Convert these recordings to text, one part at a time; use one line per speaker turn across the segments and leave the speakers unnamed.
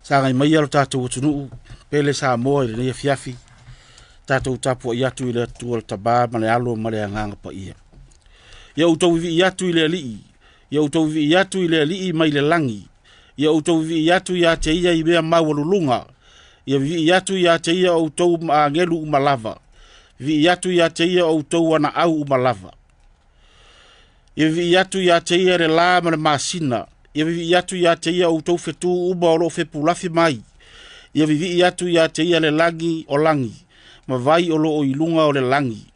Sagai maia lo tatou atunuu pele Samoa i lenei afiafi, tatou tapuai atu i le Atua le Tama ma le Alo ma le Agaga Paia. Ia outou vivii atu i le Alii, ia outou vivii atu i le Alii mai le lagi, ia outou vivii atu ia te ia i mea maualuluga, ia vivii atu ia te ia outou ma agelu uma lava, vivii atu ia te ia outou anaau uma lava. Ia vivii atu ia te ia le la ma le masina, ia vivii atu ia te ia outou fetu uma o lo o fepulafi mai, ia vivii atu ia te ia le lagi o lagi, ma vai o lo o i luga o le lagi.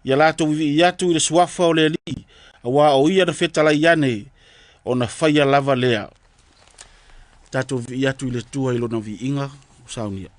Ia latou vivii atu i le suafa o le Alii, aua o ia na fetalai ane, ona faia lava lea. Tatou vivii atu i le Atua i lona viiga ua saunia.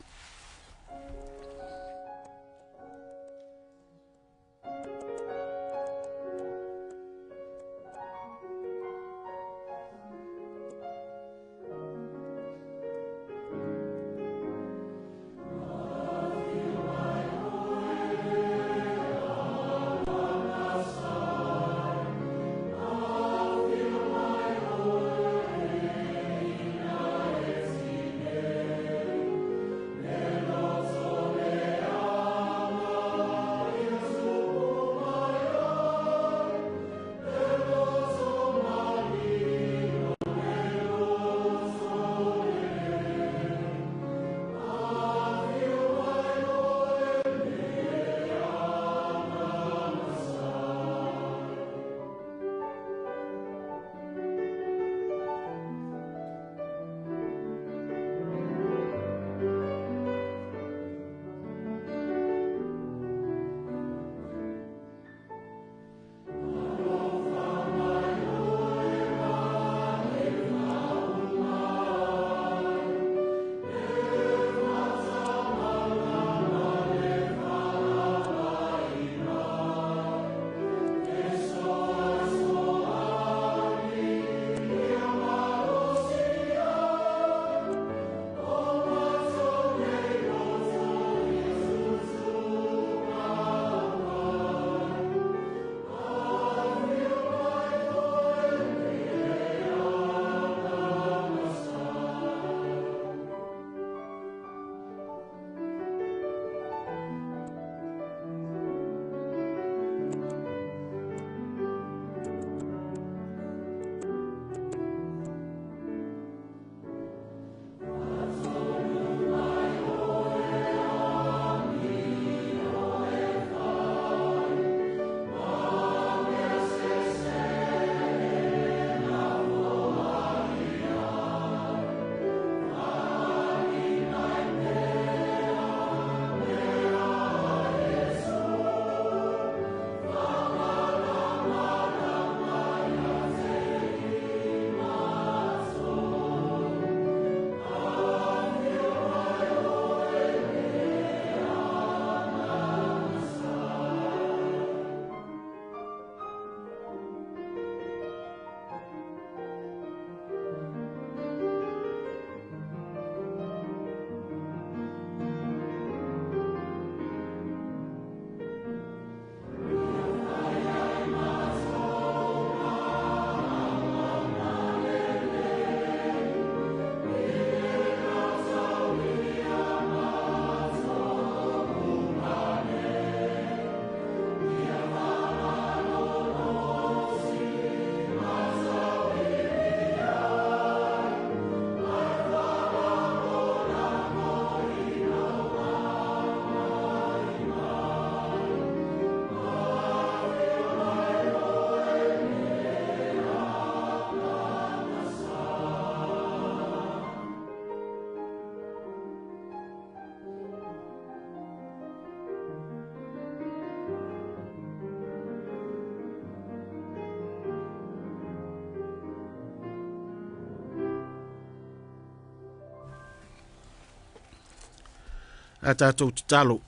A tatou tatalo.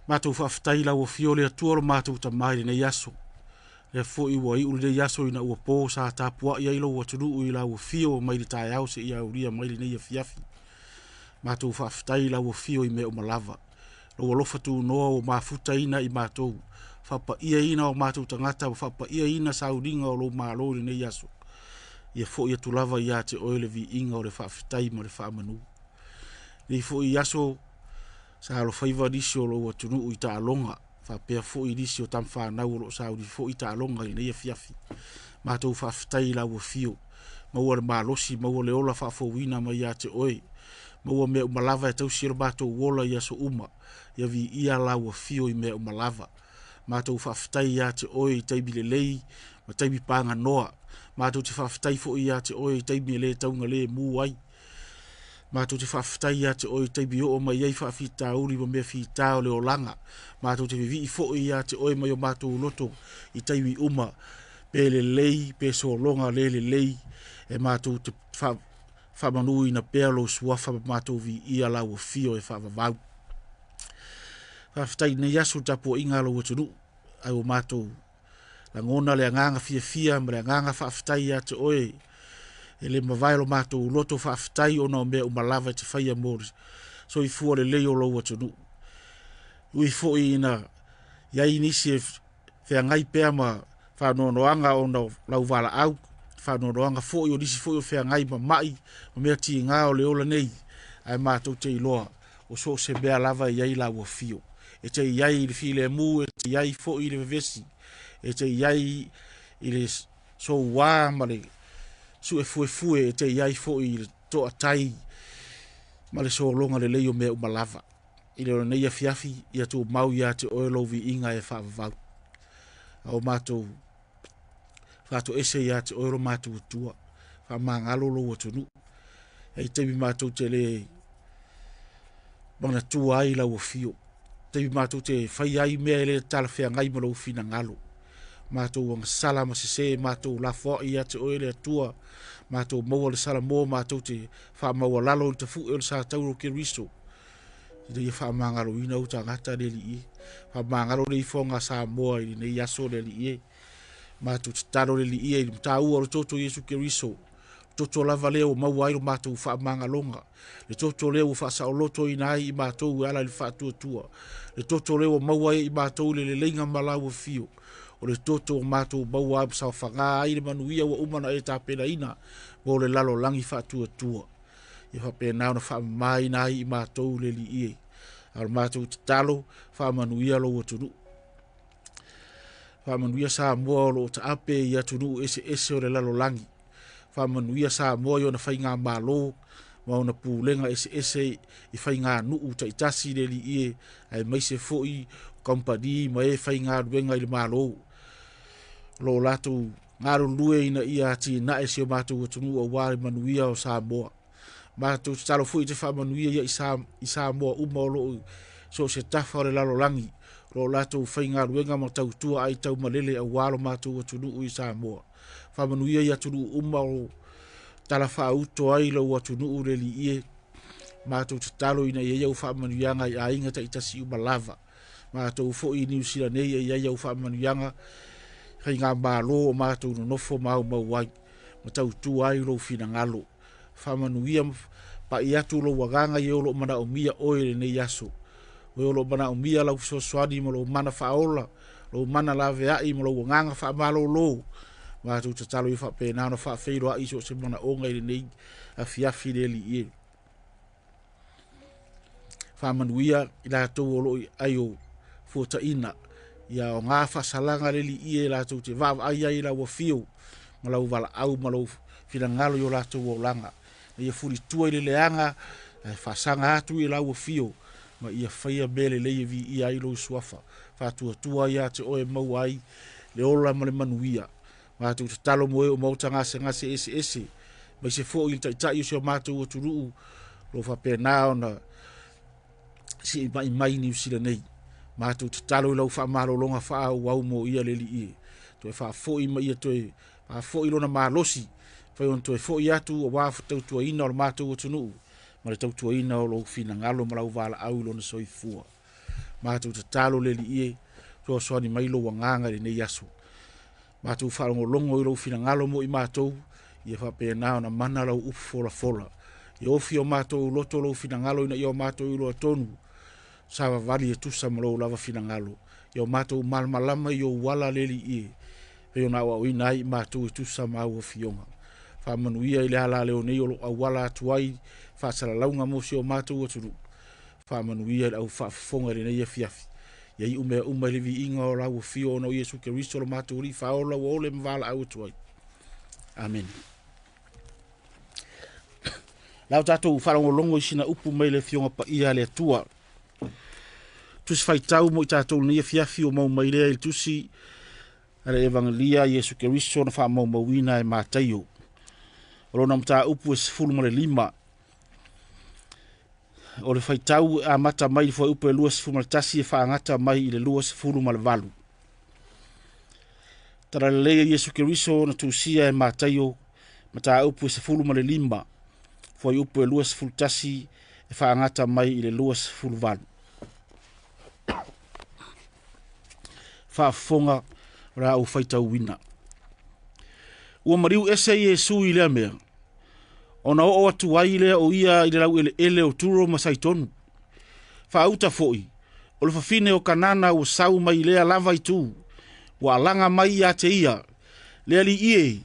Matou faafetai i lau Afio le Atua lo matou Tama i lenei aso. Lea foi ua iu lenei aso ina ua po sa tapuai ai lou atunuu i lau afio mai le taeao seia aulia mai lenei afiafi. Matou faafetai i lau afio i mea uma lava. Lou alofa tunoa ua mafutaina i matou, faapaiaina o matou tagata ua faapaiaina sauniga o lou malo i lenei aso. Ia fo'i atu lava ia te oe le viiga o le faafetai ma le faamanu. Nei foi aso sa alofaiva nisi o lou atunuu i taaloga, faapea foi nisi o tamafanau o lo o sauni foi taaloga i lenei afiafi. Matou faafetai i lau afio, maua le malosi, maua le ola faafouina mai ia te oe, maua mea uma lava e tausi ai lo matou ola i aso uma. Ia viia lau afio i mea uma lava. Matou faafetai ia te oe i taimi lelei ma taimi paganoa. Matou te faafetai foi ia te oe i taimi e le taugalemu ai. Matou te faafetai ia te oe i taimi e oo mai ai faafitauli ma mea fita o le olaga. Matou te vivii foi ia te oe mai o matou loto i taimi uma, pe lelei pe sologa le lelei, e matou te faamanuina pea lou suafa ma matou viia lau afio e faavavau. Faafetai i lenei aso i le tapuaiga a lou atunuu, ae ua matou lagona le agaga fiafia ma le agaga faafetai ia te oe, e le mavae lo matou loto faafetai ona o mea uma lava e te faia mo le soifua lelei o lou atunuu. E ui foi ina i ai nisi e feagai pea ma faanoanoaga ona o lauvalaau, faanoanoaga foi o nisi foi o feagai ma mai ma mea tiga o le ola nei, ae matou te iloa o so o se mea lava e i ai lau afio. E te i ai i le filemu, e te i ai foi i le vevesi, e te i ai i le soua ma le suefuefue, e te i ai foi i le toatai ma le sologa lelei o mea uma lava. I lenei afiafi, ia tumau ia te oe lou viiga e faavavau. A o matou faatoese ia te oe lo matou Atua, faamagalo lou atunuu. E i ai taimi matou te le manatua ai lau afio, taimi matou te faia ai mea e le talafeagai ma lou finagalo. Matou agasala ma sese matou lafoai ia te oe le Atua, matou maua le salamo matou te faamaualalo i le tafue o le satauro o Keriso, ina ia faamagaloina ou tagata le Alii e. Faamagalo le ifoga a Samoa i lenei aso le Alii e. Matou tatalo le Alii e i le mataua o le toto o Iesu Keriso, le toto lava lea ua maua ai lo matou faamagaloga, le toto lea ua faasaolotoina ai i matou e ala i le faatuatua, le toto lea ua maua ai e i matou le leleiga ma lau afio, o le toto ua matou maua ai ma saofaga ai le manuia ua uma ona e tapenaina mo le lalolagi faatuatua. Ia faapena ona faamamaina ai i matou le Alii e. A o le matou tatalo, faamanuia lou atunuu. Faamanuia Samoa o lo o taape i atunuu eseese o le lalolagi. Faamanuia Samoa i ona faigamalo ma ona pulega eseese i faiganuu taitasi le Alii e, aemaise foi o kamupani ma e faigaluega i le Malo o lo o latou galulue ina ia atinae si o matou atunuu aua le manuia o Samoa. Matou tatalo foi e te faamanuia ia i Samoa uma o lo o i so o se tafa o le lalolagi, o lo o latou faigaluega ma tautua aitaumalele aua lo matou atunuu i Samoa. Faamanuia i atunuu uma o talafaauto ai lou atunuu le Alii e. Matou tatalo ina ia i ai au faamanuiaga i aiga taitasi uma lava. Matou foi i Niu Sila nei e i ai au faamanuiaga faigamalo o matou nonofo ma aumau ai ma tautua ai lou finagalo. Faamanuia ma pai atu lou agaga i e o lo o manaomia oe i lenei aso. O e o lo o manaomia lau fesoasoani ma lou mana faaola, lou mana laveai ma lou agaga faamalolo. Matou tatalo ia faapena ona faafeiloai so o se manaoga i lenei afiafi le Alii e. Faamanuia i latou o lo o i ai o fuataina, ia aoga faasalaga le Alii e latou te vaavaai ai i lau afio ma lau valaau ma lou finagalo i o latou olaga. Ia fulitua i le leaga ae faasaga atu i lau afio ma ia faia mea lelei e viia ai lou suafa. Faatuatua ia te oe e maua ai le ola ma le manuia. Matou tatalo mo e o maota gasegase eseese, aemaise foi le Taitai o si o matou atunuu o lo o faapena ona siimai mai i Niu Sila nei. Matou tatalo i lau faamalologa faaauau mo ia le Alii e toe faafoi ma ia toe faafoi lona malosi, mafai ona toe foi atu aua le tautuaina o le matou atunuu ma le tautuaina o lou finagalo ma lau valaau i lona soifua. Matou tatalo le Alii e, fesoasoani mai lou agaga i lenei aso. Matou faalogologo i lou finagalo mo i matou, ia faapena ona mana lau upu folafola. Ia ofi i o matou loto lou finagalo ina ia o matou iloa tonu, savavali e tusa ma lou lava finagalo. Ia o matou malamalama i ou ala le Alii e, pei ona aoaoina ai i matou e tusa ma au afioga. Faamanuia i le alaleo nei o lo o auala atu ai faasalalauga mo si o matou atunuu. Faamanuia i le au faafofoga i lenei afiafi. Ia iu mea uma i le viiga o lau afio ona o Iesu Keriso lo matou Alii Faaola ua ole ma valaau atu ai. Amene. La o tatou faalogologo i sina upu mai le Afioga Paia a le Atua. Tusi Faitau mo i tatou lenei afiafi ua maua mai lea i le Tusi a le Evagelia a Iesu Keriso na faamaumauina e Mataio. O lona mataupu e 15. O le faitau e amata mai i le fuaiupu e 21 e faagata mai i le 28. Talalelei a Iesu Keriso na tusia e Mataio, mataupu e 15, fuaiupu e 21 e faagata mai i le 28. Faafofoga o le a ou faitauina. Ua maliu ese Iesu i lea mea, ona oo atu ai lea o ia i le laueleele o Turo ma Saitonu. Faauta foi, o le fafine o Kanana ua sau mai lea lava itu, ua alaga mai ia te ia, le alii e,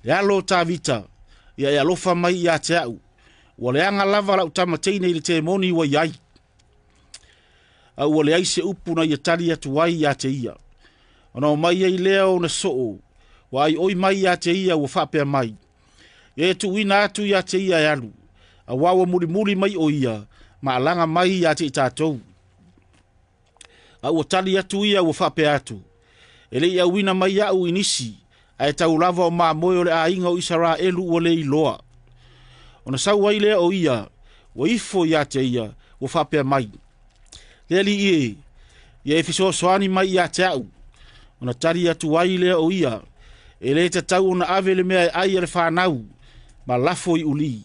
le alo o Tavita, ia e alofa mai ia te au, ua leaga lava lau tama teine i le temoni ua i ai. A ua leai se upu na ia tali atu ai ia te ia. Ona omai ai lea ona soo, ua aioi mai ia te ia ua faapea mai, Ia e tuuina atu ia te ia e alu, auā ua mulimuli mai o ia, ma alaga mai ia te i tatou. A ua tali atu ia ua faapea atu, E le i auina mai au i nisi, ae tau lava o mamoe o le aiga o Isaraelu ua le iloa. Ona sau ai lea o ia, ua ifo ia te ia, ua faapea mai, Le alii e, ia e fesoasoani mai ia te au. Ona tali atu ai lea o ia, E le tatau ona ave le mea e ai a le fanau, ma lafo i ulī.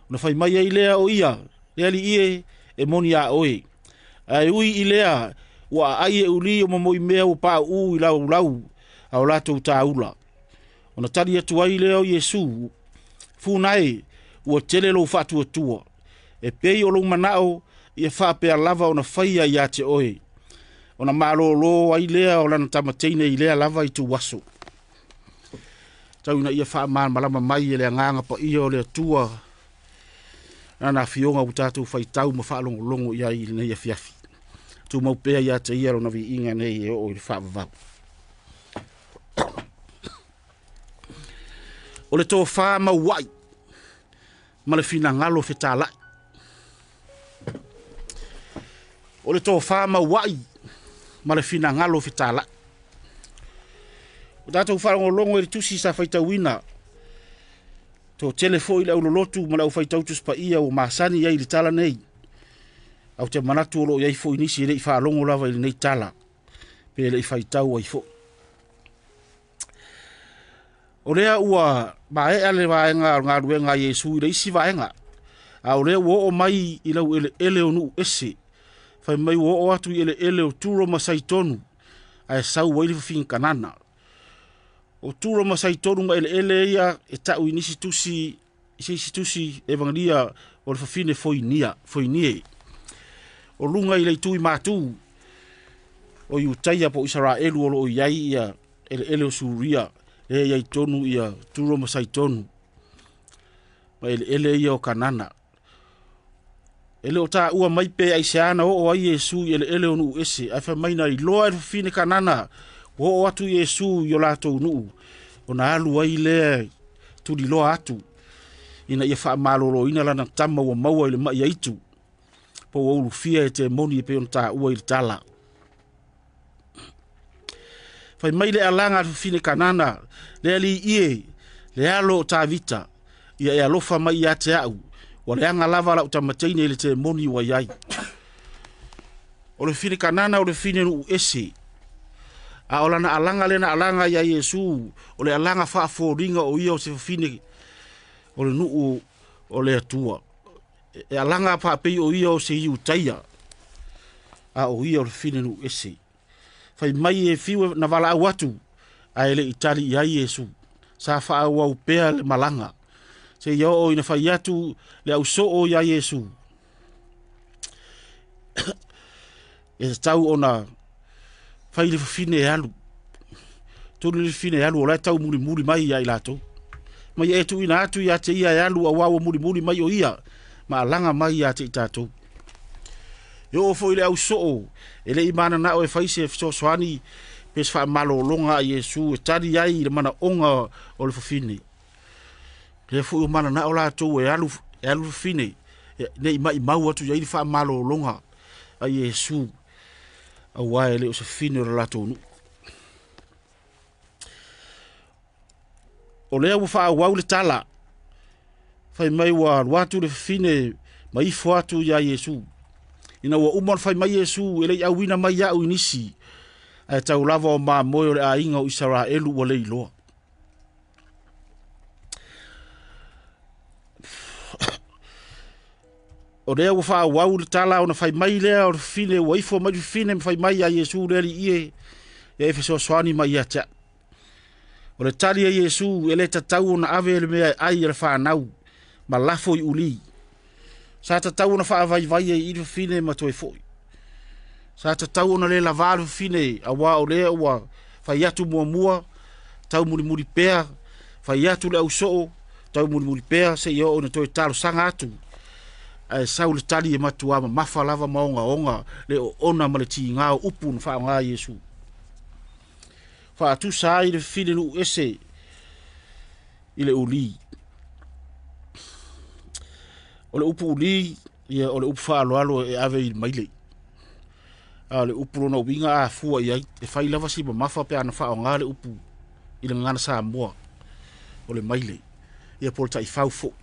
Ona fai mai ai lea o ia, Le alii e, e moni a oe. Ae ui i lea, ua aai e ulī o momoi mea ua pauu i laulau a o latou tāula. Ona tali atu ai lea o Iesu, Funa e, ua tele lou faatuatua. E pei o lou manao, ia faapea lava ona faia ia te oe. Ona malōlō ai lea o lana tama teine i lea lava ituaso. Tau ina ia faamalamalama mai e le Agaga Paia o le Atua lana afioga ua tatou faitau ma faalogologo i ai i lenei afiafi. Tumau pea ia te ia lona viiga nei e oo i le faavavau. O le tofa mauai ma le finagalo fetalai. O le tofa mauai ma le finagalo fetalai. O tatou faalogologo i le tusi sa faitauina, toatele foi le aulolotu ma le aufaitau Tusi Paia ua masani ai i le tala nei. Ae ou te manatu o lo o i ai foi nisi e le i faalogo lava i lenei tala, pe le i faitau ai foi. O lea ua maea le vaega o le galuega a Iesu i le isi vaega, a o lea ua oo mai i laueleele o nuu ese, fai mai ua oo atu i eleele o Turo ma Saitonu, ae sau ai le fafine Kanana. O Turo ma Saitonu ma eleele ia e tau i nisi tusi, i se isi tusi Evagelia o le fafine Foinia, Foinie. O luga i le itu i Matu o Iutaia po o Isaraelu o lo o i ai ia eleele o Suria, lea e i ai tonu ia Turo ma Saitonu, ma eleele ia o Kanana. E le o taua mai pe aisea na oo ai Iesu i eleele o nuu ese, ae fai mai na iloa e le fafine Kanana ua oo atu Iesu i o latou nuu, ona alu ai lea tuliloa atu ina ia faamaloloina lana tama ua maua i le mai aitu, po ua ulufia e temoni e pei ona taua i le tala. Fai mai le alaga a le fafine Kanana, le alii e, le alo o Tavita, ia e alofa mai ia te au, ua leaga lava lau tama teine i le temoni ua i ai. O le fafine Kanana o le fafine nuu ese, a o lana alaga lea na alaga ia Iesu, o le alaga faafoliga o ia o se fafine o le nuu o le Atua. E alaga faapei o ia o se Iutaia, a o ia o le fafine nuu ese. Fai mai e fiu na valaau atu, ae le i tali i ai Iesu. Sa faaauau pea le malaga, seia oo ina fai atu le ausoo iā Iesu. E tatau ona fai le fafine e alu. Tuli le fafine e alu, o la e taumulimuli mai ia i latou. Ma ia e tuuina atu ia te ia e alu auā ua mulimuli mai o ia ma alaga mai ia te i tatou. E oo foi i le ausoo, e le i mananao e fai se fesoasoani pe se faamalologa a Iesu e tali ai i le manaoga o le fafine. Lea foi ua mananao latou e alu e alu le fafine ne i maimau atu i ai le faamalologa a Iesu auā e le o se fafine o le latou nuu. O lea ua faaauau le tala, fai mai ua alu atu le fafine ma ifo atu iā Iesu. Ina ua uma ona fai mai Iesu, e le i auina mai au i nisi, ae tau lava o mamoe o le aiga o Isaraelu ua leiloa. O lea ua faaauau le tala ona fai mai lea o le fafine, ua ifo mai le fafine ma fai mai ia Iesu, le Alii e, ia e fesoasoani mai ia te au. O le tali a Iesu, e le tatau ona ave le mea e ai a le fanau ma lafo i uli. Sa tatau ona faavaivai ai i le fafine ma toe foi. Sa tatau ona le lavā le fafine, auā o lea ua fai atu muamua, taumulimuli pea, fai atu le ausoo, taumulimuli pea seia oo ina toe talosaga atu. Ae sau le tali e matuā mamafa lava ma ogaoga le oona ma le tiga o upu na faaaoga e Iesu. Faatusa ai le fafine nuu ese i le uli. O le upu uli, ia o le upu faaaloalo e ave i le maile. A o le upu lona uiga a fua i ai, e fai lava si mamafa pe ana faaaoga le upu i le gagana Samoa o le maile, ia po o le taifau foi.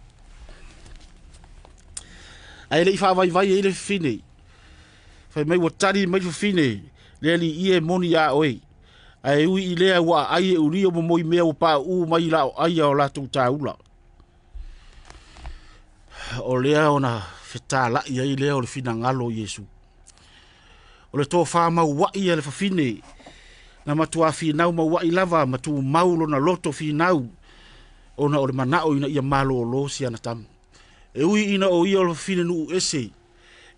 Ae le i faavaivai ai le fafine, fai mai ua tali mai le fafine, le alii e moni a oe, ae ui i lea ua aai e uli o momoi mea ua pauu mai i laoai a o latou taula. O lea ona fetalai ai lea o le finagalo o Iesu. O le tofa mauai a le fafine na matuā finau mauai lava ma tumau lona loto finau ona o le manao ina ia malolo si ana tama. E ui ina o ia o le fafine nuu ese,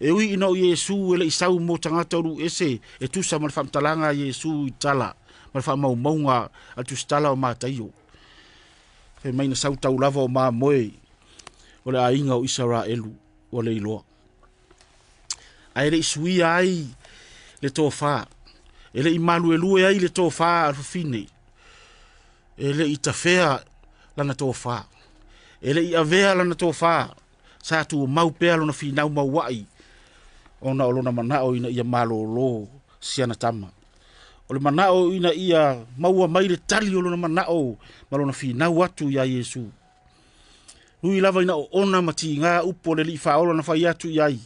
e ui ina o Iesu e le i sau mo tagata o nuu ese e tusa ma le faamatalaga a Iesu i tala ma le faamaumauga a le tusitala o Mataio. Fai mai na sau tau lava o mamoe o le aiga o Isaraelu ua leiloa. Ae le i suia ai le tofa, e le i maluelue ai le tofa a le fafine, e le i tafea lana tofa, e le i avea lana tofa, sa tumau pea lona finau mauai ona o lona manao ina ia malolo si ana tama. O le manao ina ia maua mai le tali o lona manao ma lona finau atu iā Iesu. Ui lava ina oona ma tiga upu o le Alii Faaola na fai atu i ai,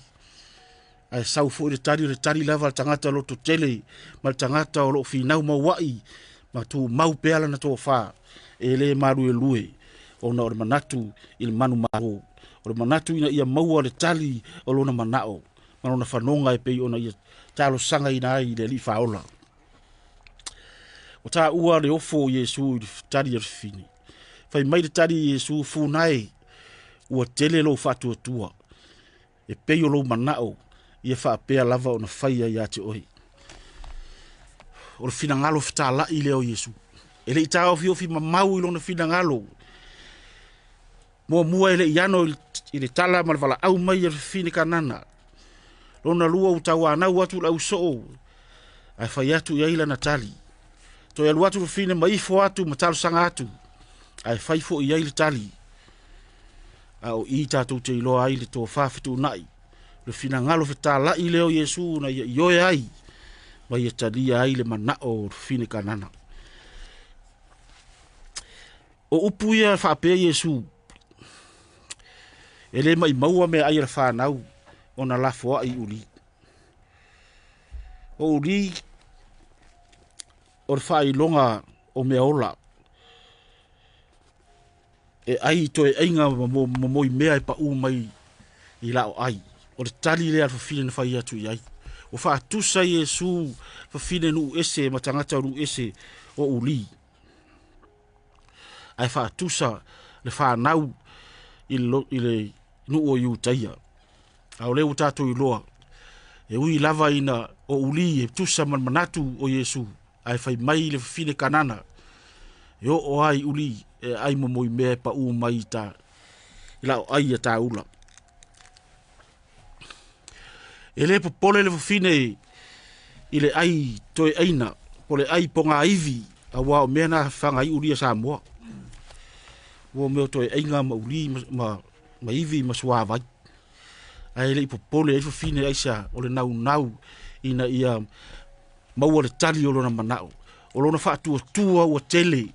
ae sau foi le tali, o le tali lava a le tagata loto tele ma le tagata o loo finau mauai ma tumau pea lana tofa e le maluelue ona o le manatu i le manumalo. O le manatu ina ia maua le tali o lona manao ma lona fanoga e pei ona ia talosagaina ai i le Alii Faaola. Ua taua le ofo o Iesu i le tali a le fafine. Fai mai le tali i Iesu, Funa e, ua tele lou faatuatua, e pei o lou manao ia faapea lava ona faia ia te oe. O le finagalo fetalai lea o Iesu. E le i taofiofi mamau i lona finagalo. Muamua e le i ano i le tala ma le valaau mai a le fafine Kanana. Lona lua ua tauanau atu le ausoo ae fai atu i ai lana tali. Toe alu atu le fafine ma ifo atu ma talosaga atu ae fai foi i ai le tali. A o i tatou te iloa ai le tofa fetuunai, le finagalo fetalai lea o Iesu na ia ioe ai ma ia talia ai le manao o le fafine Kanana. O upu ia faapea Iesu, e le maimaua mea ai a le fanau ona lafoai i uli. O uli o le faailoga o mea ola e ai i toeaiga ma momoi mea e pau mai i lao ai. O le tali lea a le fafine na fai atu i ai. Ua faatusa Iesu fafine nuu ese ma tagata o nuu ese o uli. Ae faatusa le fanau i le nuu o Iutaia. A o lea ua tatou iloa, e ui lava ina o uli e tusa ma le manatu o Iesu, ae fai mai le fafine Kanana, e oo ai uli e aai momoi mea e paʻū mai i ta i lau ai a tāula. E le popole le fafine i le ai toe aina, po le ai pogaivi, auā o mea na fagaiʻu lia Samoa. Ua mea o toe aiga ma uli ma ivi ma suavai. Ae le i popole ai fafine aisa o le naunau ina ia maua le tali o lona manao. O lona faatuatua ua tele.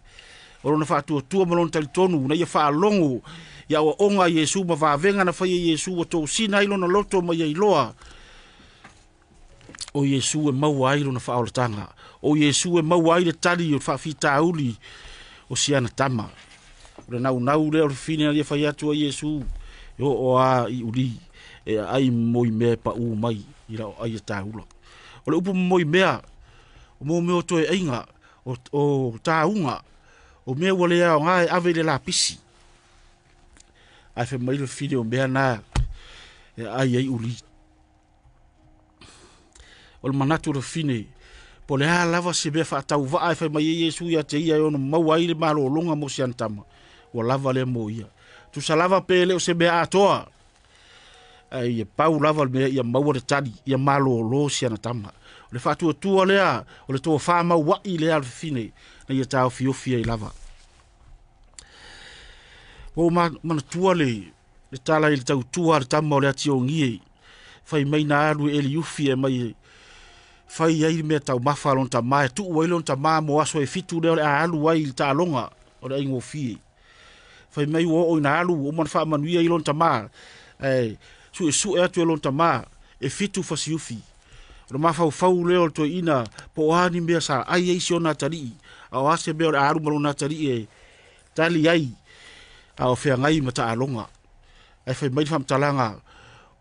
O lona faatuatua ma lona talitonu na ia faalogo i aoaoga a Iesu ma vavega na faia e Iesu ua tosina ai lona loto ma ia iloa o Iesu e maua ai lona faaolataga. O Iesu e maua ai le tali o le faafitauli o siana tama. O le naunau lea o le fafine na ia fai atu ai Iesu e oo a i uli e aai momoi mea e paʻū mai i lau ai a tāula. O le upu momoi mea, o mo mea o toe aiga, o tāuga, o mea ua le aoga e ave i le lapisi. Ae fai mai le fafine o mea na e aai ai uli. O le manatu o le fafine, po le a lava se mea faatauvaa e fai mai ai Iesu ia te ia e ono maua ai le malologa mo si ana tama, ua lava lea mo ia. Tusa lava pe le o se mea atoa, ae ia pau lava le mea ia maua le tali, ia malolo si ana tama. O le faatuatua lea, o le tofa mauai lea a le fafine, na ia taofiofi ai lava. Ua ou manatua le tala i le tautua a le tama o le Atiogie, fai mai na alu e Eliufi e mai fai ai le mea taumafa a lona tama, e tuu ai lona tama mo aso e 7 lea o le a alu ai i le taaloga o le aigofie. Fai mai ua oo ina alu, ua uma ona faamanuia i lona tama, ae suesue atu e lona tama e 7 fasiufi. O le mafaufau lea o le toeaina, po o a ni mea sa ai ai si ona atalii, a o a se mea o le a alu ma lona atalii e tali ai, a o feagai ma taaloga. Ae fai mai le faamatalaga,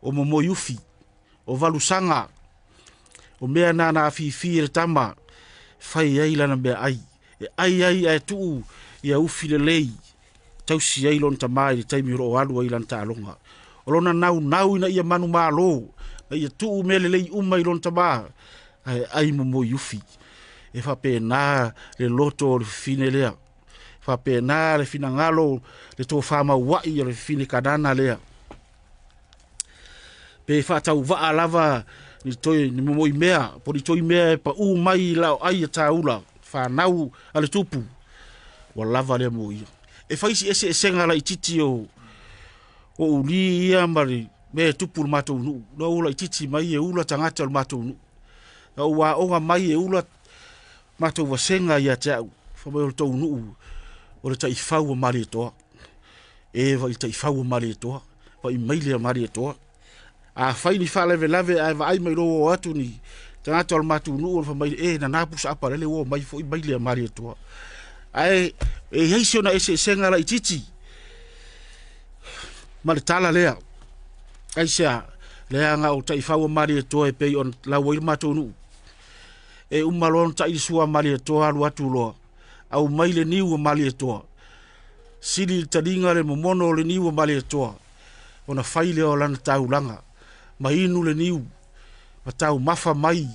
o momoi ufi, o valusaga, o mea na na afifi e le tama, fai ai lana mea ai. E ai ai ae tuu ia ufi lelei, tausi ai lona tama i le taimi o loo alu ai lana taaloga. O lona naunau ina ia manumalo, na ia tuu mea lelei uma i lona tama, ae ai momoi ufi. E faapena le loto o le fafine lea. E faapena le finagalo, le tofa mauai o le fafine Kanana lea. Pe faatauvaa lava ni toe ni momoi mea, po ni toi mea e paʻū mai i lau ai a tāula, whanau a le tupu, ua lava lea mo ia. E fai si eseesega laitiiti o uli ia ma le mea e tupu le matou nuu. Na ou laitiiti mai e ula tagata o le matou nuu. Na ou aoga mai e ula matou vasega ia te au. Fai mai o le tou nuu o le taifau o Malietoa. E vai taifau o Malietoa, vai maile o Malietoa. A fai ni faalavelave ae vaai mai lou oo atu ni tagata o le matou nuu, fai mai e nana pusa apa lele ua mai foi maile a Malietoa. Ae e i ai si ona eseesega laitiiti ma le tala lea. Aisea, leaga o taifau o Malietoa e pei ona lau ai le matou nuu. E uma loa ona tai le sua Malietoa alu atu loa, au mai le niu o Malietoa. Sili le taliga le momono o le niu o Malietoa, ona fai lea o lana taulaga, ma inu le niu, ma taumafa mai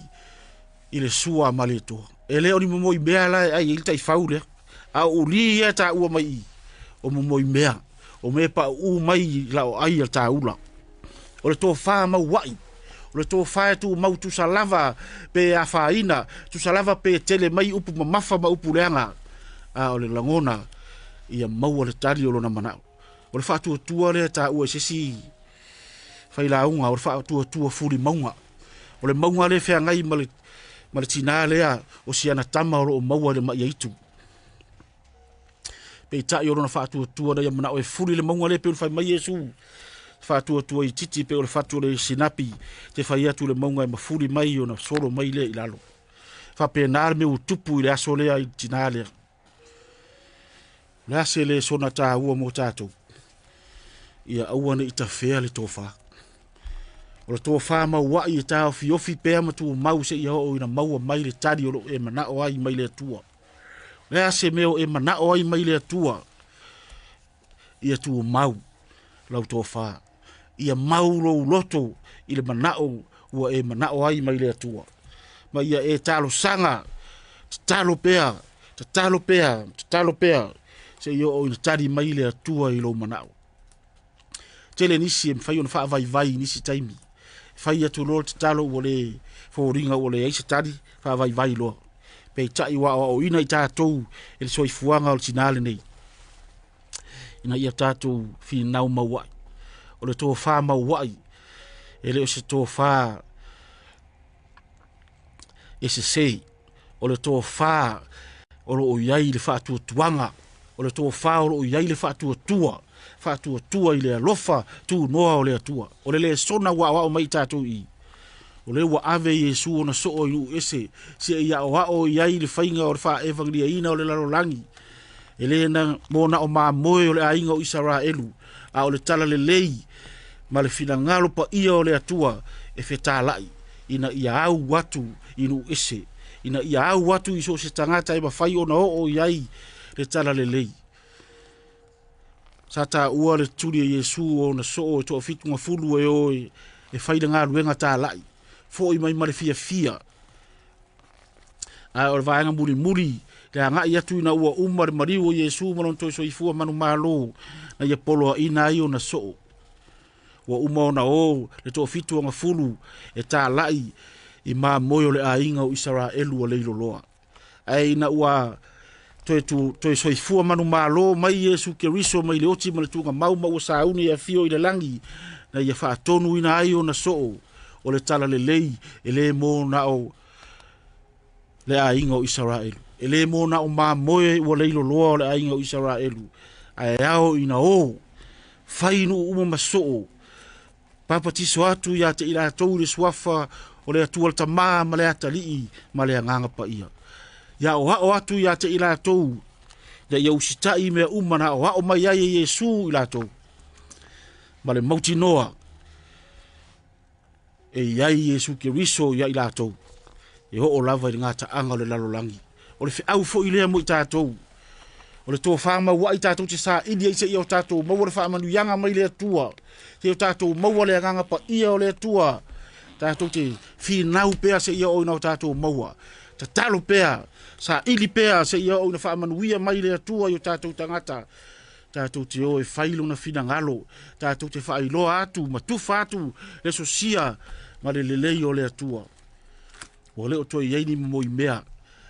i le sua a Malietoa. E le o ni momoi mea la e ai ai le taifau lea, a o uli ia e taua mai i, o momoi mea, o mea pauu mai i lau ai a taula. O le tofa mauai, o le tofa e tumau tusa lava pe afaina, tusa lava pe tele mai upu mamafa ma upu leaga, a o le lagona ia maua le tali o lona manao. O le faatuatua lea taua i se isi failauga, o le faatuatua fuli mauga. O le mauga lea feagai ma le tinā lea o siana tama o loo maua i le mai aitu. Peitai o lona faatuatua na ia manao e fuli le mauga lea pe o le fai mai Iesu. Faatuatua i titi pe o le fatu o le sinapi, te fai atu le mauga e mafuli mai ona solo mai lea i lalo. Faapena le mea ua tupu i le aso lea i le tinā lea. O le a se le sona tāua mo tātou? Ia aua ne i tafea le tofa. O le tofa mauai e taofiofi pea ma tumau se ia oo ina maua mai le tali o loo e manao ai mai le Atua. O le a se mea o e manao ai mai le Atua? Ia tumau lau tofa. Ia mau lou loto i le manao ua e manao ai mai le Atua. Ma ia e talosaga, tatalo pea, tatalo pea, tatalo pea, Seia oo ina tali mai le Atua i lou manao. Tele nisi e mafai ona faavaivai i nisi taimi. Fai atu loa le tatalo ua le foliga ua leai se tali, faavaivai loa. Peitai ua aoaoina i tatou e le soifuaga o le tina lenei, ina ia tatou finau mauai. O le tofa mauai, e le o se tofa e sese, o le tofa o lo o i ai le faatuatuaga, o le tofa o lo o i ai le faatuatua, faatuatua i le alofa tunoa o le Atua. O le lesona ua aoao mai i tatou i i, o lea ua ave Iesu ona soo i nuu ese, seia aoao i ai le faiga o le faaevageliaina o le lalolagi. E le na mo na o mamoe o le aiga o Isaraelu, a o le talalelei ma le finagalo paia o le Atua e fetalai ina ia au atu i nuu ese, ina ia au atu i so o se tagata e mafai ona oo i ai le talalelei. Sa taua le tuli e Iesu ona soo e toafitugafulu e o e fai le galuega talai, foi mai ma le fiafia. Ae o le vaega mulimuli le agai atu ina ua uma le maliu o Iesu ma lona toe soifua manumalo, na ia poloaiina ai ona soo. Ua uma ona o le toafituagafulu e talai i mamoe o le aiga o Isaraelu ua leiloloa. Ae ina ua toe, tu, toe soifua manumalo mai Iesu Keriso mai le oti ma le tugamau ma ua sauni e afio i le lagi, na ia faatonuina ai ona soo o le talalelei e le mo na o le aiga o Isaraelu. E le mo na o mamoe ua leiloloa o le aiga o Isaraelu, ae ao ina o fai nuu uma ma soo, papatiso atu ia te i latou i le suafa o le Atua le Tamā ma le Atalii ma le Agaga Paia. Ia aoao atu ia te i latou, ina ia usitai i mea uma na aoao mai ai e Iesu i latou, ma le mautinoa e i ai Iesu Keriso ia i latou, e oo lava i le gataaga o le lalolagi. O le feau foi lea mo i tatou, o le tofa mauai tatou te saili ai seia o tatou maua le faamanuiaga mai le Atua, seia o tatou maua le agaga paia o le Atua, tatou te finau pea seia oo ina o tatou maua, tatalo pea, saili pea seia oo ina faamanuia mai le Atua i o tatou tagata. Tatou te o e fai lona finagalo, tatou te faailoa atu ma tufa atu le sosia ma le lelei o le Atua. Ua le o toe i ai ni momoi mea,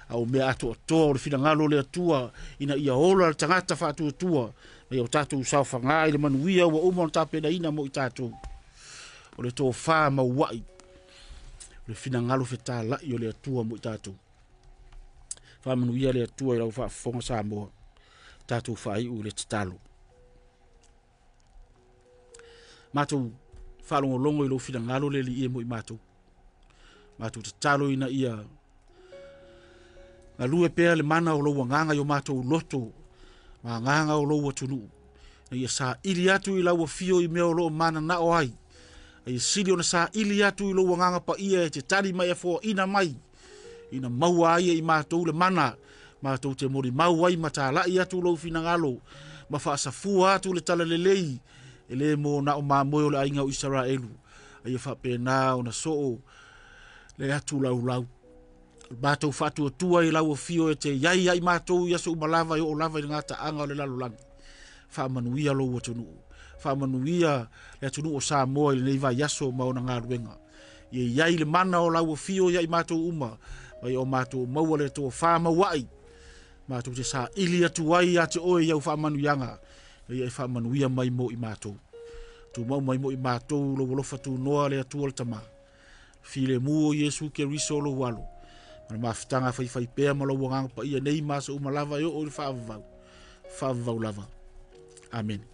a o mea atoatoa o le finagalo o le Atua ina ia ola le tagata faatuatua, ma ia o tatou saofaga i le manuia ua uma ona tapenaina mo i tatou. O le tofa mauai, o le finagalo fetalai o le Atua mo i tatou. Faamanuia le Atua i lau faafofoga Samoa, tatou faaiu i le tatalo. Matou faalogologo i lou finagalo le Alii e mo i matou. Matou tatalo ina ia galue pea le mana o lou agaga i o matou loto ma agaga o lou atunuu, ina ia saili atu i lau afio i mea o lo o mananao ai, a ia sili ona saili atu i lou agaga paia e te tali mai e foaina mai, ina maua ai e i matou le mana matou te molimau ai ma talai atu lou finagalo ma faasafua atu le talalelei e le mo na o mamoe o le aiga o Isaraelu, a ia faapena ona soo le atu laulau. Matou faatuatua i lau afio e te i ai ia i matou i aso uma lava e oo lava i le gataaga o le lalolagi. Faamanuia lou atunuu. Faamanuia le atunuu o Samoa i lenei vaiaso ma ona galuega. Ia i ai le mana o lau afio ia i matou uma, ma ia o matou maua le tofa mauai, matou te saili atu ai ia te oe i au faamanuiaga, ma ia e faamanuia mai mo i matou. Tumau mai mo i matou lou alofa tunoa le Atua le Tama. Filemu o Iesu Keriso lou alo, ma le mafutaga faifaipea ma lou agaga paia nei ma aso uma lava e oo i le faavavau, faavavau lava. Amene.